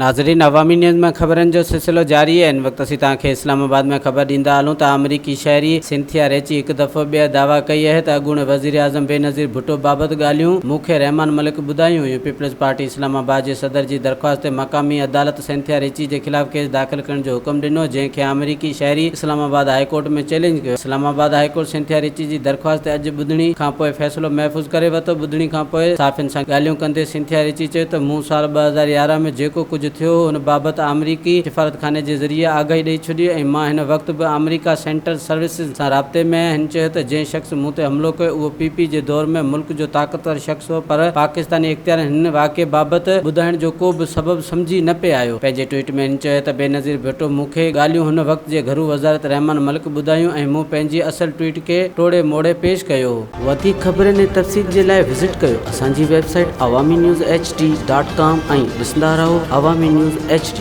ناظرين عوامي نيوز ۾ خبرن جو سلسلو جاري آهي هن وقت اسين توهان کي اسلام آباد ۾ خبر ڏيندا هلون ته آمريڪي شهري سنٿيا ريچي هڪ دفعو ٻيهر دعويٰ ڪئي آهي ته اڳوڻي وزيراعظم بينظير ڀٽو بابت ڳالهيون مون کي رحمان ملڪ ٻڌايون هيون پيپلز پارٽي اسلام آباد جي صدر جي درخواست تي مقامي عدالت سنٿيا ريچي جي خلاف ڪيس داخل ڪرڻ جو حڪم ڏنو جنهن کي آمريڪي شهري اسلام آباد هاء ڪورٽ ۾ چئلينج ڪيو. اسلام آباد هاء ڪورٽ سنٿيا ريچي جي درخواست تي اڄ ٻڌڻي کانپوء فيصلو محفوظ ڪري ورتو. ٻڌڻي کانپوء صحافين سان ڳالهيون ڪندي سنٿيا ريچي چيو ته مون سال 2011 ۾ جيڪو ڪجهه ٿيو هو ان بابت آمريڪي سفارتخاني جي ذريعي آگاهي ڏئي ڇڏي ۽ مان هن وقت به آمريڪا سينٽرل سروسز سان رابطي ۾ آهيان. هن چيو ته جنهن شخص مون تي حملو ڪيو اهو پي پي جي دور ۾ ملڪ جو طاقتور شخص هو پر پاڪستاني اختيارين هن واقعي بابت ٻڌائڻ جو ڪو به سبب سمجهي نه پئي آيو. پنهنجي ٽوئيٽ ۾ هن چيو ته بينظير ڀٽو مون کي ڳالهيون هن وقت جي گهرو وزارت رحمان ملڪ ٻڌايون ۽ مون پنهنجي اصل ٽوئيٽ کي ٽوڙي موڙي پيش ڪيو. وڌيڪ خبرن ۽ تفصيل جي لاء وزٽ ڪيو اسان جي website Awami news H D dot com ۽ ڏسندا رهو عوامي نيوز ايڇ ڊي.